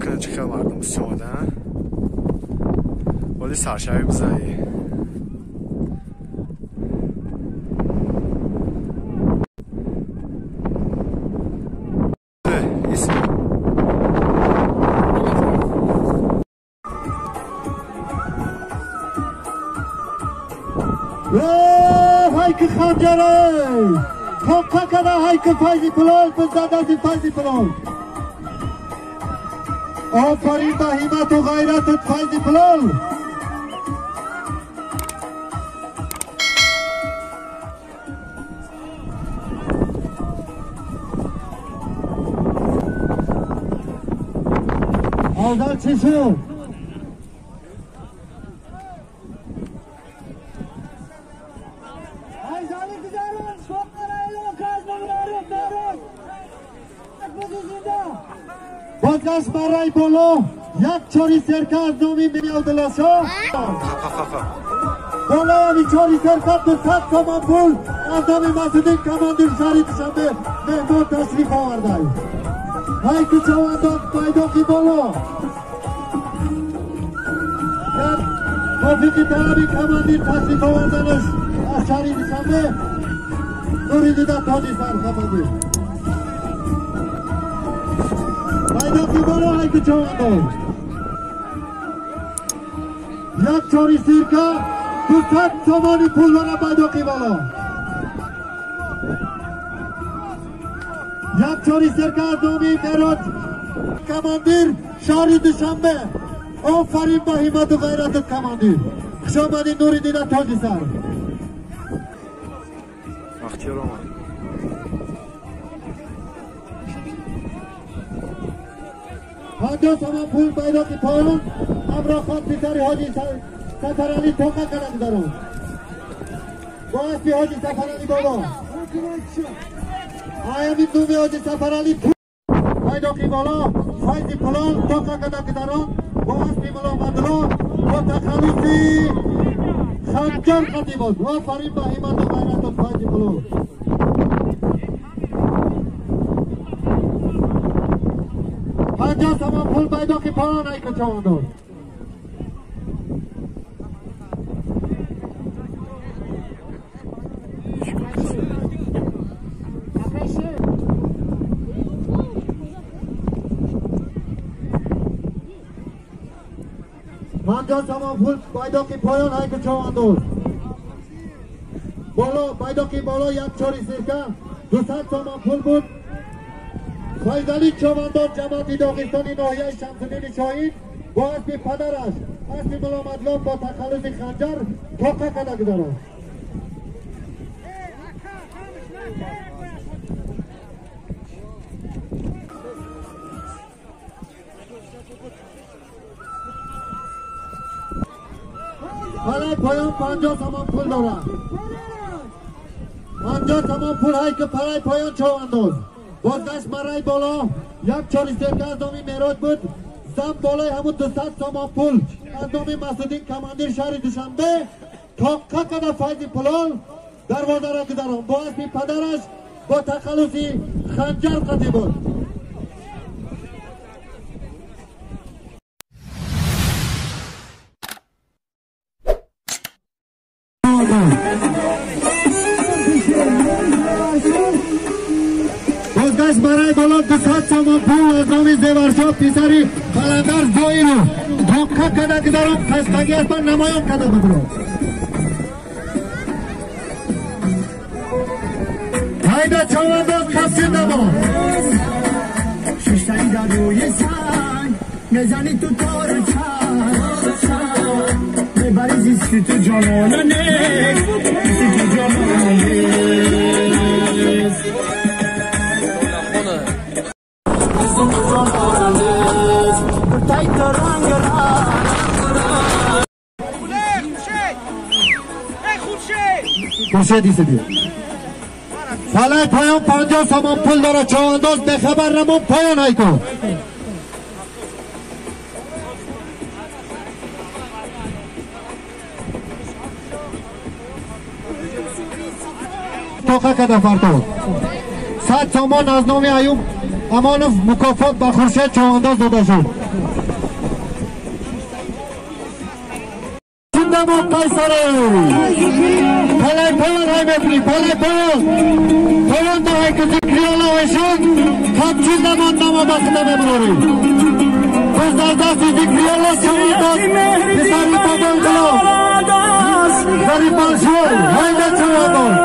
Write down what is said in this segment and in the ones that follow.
Кунед, чӣ хел мардум бисёда. Вале саршави бизаи. Hayki xanjari! Toqqa kada hayki fayzi pulol, bizzadazi fayzi pulol. Ofarin ba himmatu g'ayratut fayzi pulol. Avval cheshu. Бозгашт барои боло як чори серка аз номи Миёдуллошо. Болои чори серка 200 сомон пул аз номи Масудин командир шаҳри Душанбе меҳмон ташриф овардай. Ҳайки чавандоз байдоқи боло. Дар мувофиқи талаби командир ташриф оварданаш аз шаҳри Душанбе нури дида тоҷи сар командир. Байдоқи боло ҳайки чавандоз. Як чори сирка 200 сомони пул дора байдоқи боло. Як чори сирка аз номи Мероҷ командир шаҳри Душанбе. Офарин ба ҳиммату ғайратут командир. Хуш омадӣ нури дида тоҷи сар. Бахтиёр омад. 50 сомон пул байдоқи поён ҳамроҳхон писари ҳоҷи Сафаралӣ тоқа када гузарон. Бо аспи ҳоҷи Сафаралӣ бобо. Аями номи ҳоҷи Сафаралӣ байдоқи боло файзи пулон тоқа када гузарон бо аспи Муломадулло бо тахаллуси Ханҷар қатибоз. Офарин ба ҳиммату ғайратут файзи пулон. 50 сомон пул байдоқи поён ай кучавандоз. 50 сомон пул байдоқи поён ай кучавандоз. Боло байдоқи боло як чори сирка 200 сомон пул буд. Файзалӣ чавандоз ҷамоати Доғистони ноҳияи Шамсуддини Шоҳин бо аспи падараш аспи Муломадло бо тахаллуси Ханҷар тоқа када гузарон. Фалай поён 50 сомон пул дорад. 50 сомон пул ҳай ки фалай поён чавандоз. Бозгашт барои боло як чори серка аз номи Мероҷ буд. Зам болои ҳамун 200 сомон пул аз номи Масудин командир шаҳри Душанбе тоққа када файзи пулол дарвозаро гузарон. Бо аспи падараш бо тахаллуси Ханҷар қатӣ буд. Бозгашт барои боло 200 сомон пул аз номи Зеваршо писари Қаландар Зоиров тоққа када гузарон. Қашқаги аспа намоён када буд. Ҳайда чавандоз қасир намо. Шиштани дар рӯи санг мезани ту тора чанг мебари зисти ту ҷонона нест, зисти ту ҷонона нест. Хуршед исиди. Фалай поён 50 сомон пул дора чавандоз бехабар намон поён ҳайко. Тоқа када фартод. 100 сомон аз номи Аюб Амонов мукофот ба Хуршед Чавандоз дода шуд. Зиндамо Қайсаре! Палай поён ҳай мекунӣ, палай поён! Поён даҳай ки зикриёла ҳайшуд, ҳамчун дамон намо ба худа мебарорӣ. Боз дар дасти зикриёла Чавандоз, писари бобои Ғулом, Зариф Балшой, ҳайда Чавандоз!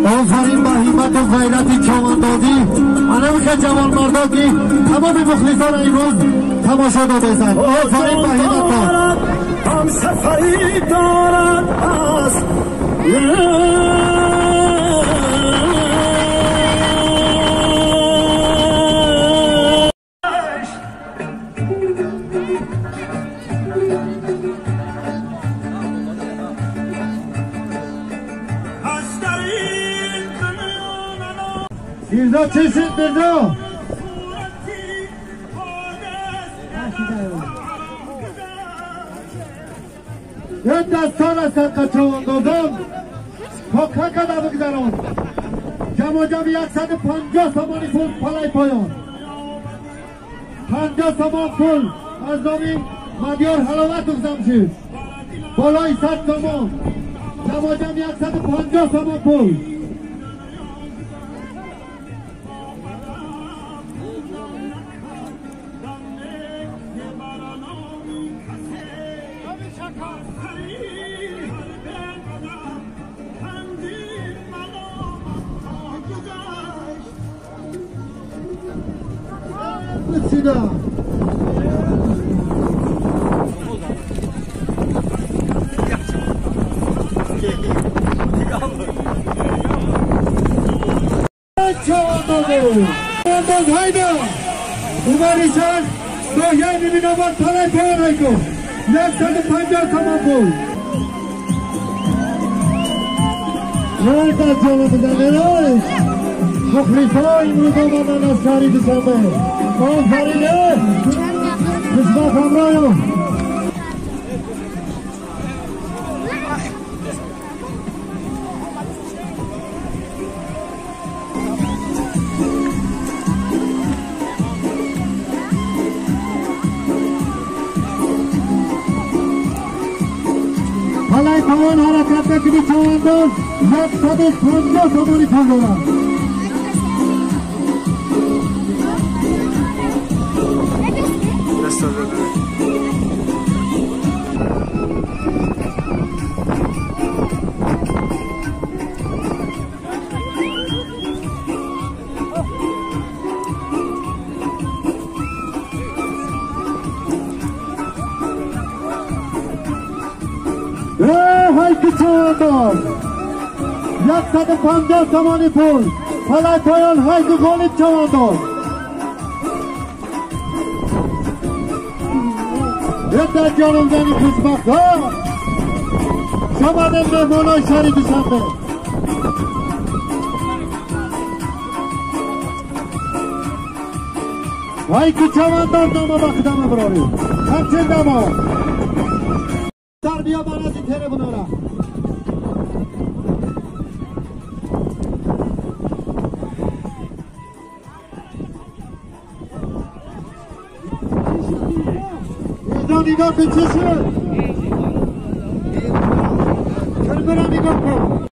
آفرین با همت و غیرت چوندازی انم که جوان مردا که تمام مخلصان امروز تماشا داده. آفرین با همت. هم سفری دارد از میرزا چه شد میرزا؟ یه دستان از سرقه چواندازان تا ککه بگذران جمع جمع 150 سامانی پول پلای پایان 50 سامان پول از نامی مدیار حلاوت زمشید بالای 100 سامان جمع جمع 150 سامان پول. پلای پایان حرکت نکنی چوانداز 150 سامانی پول دارد. چوانداز 150 سامانی پول پلای پایان حیث غالب چوانداز. یه در جانم زنی خوشبخت ها شما در مهمان های شهر دوشنبه. وای که چوانداز نامه با خدمه براری همچین نامه در بیا بانازی تیره بنارا. نگاه کن چه شد؟ چرا برم نگاه کن.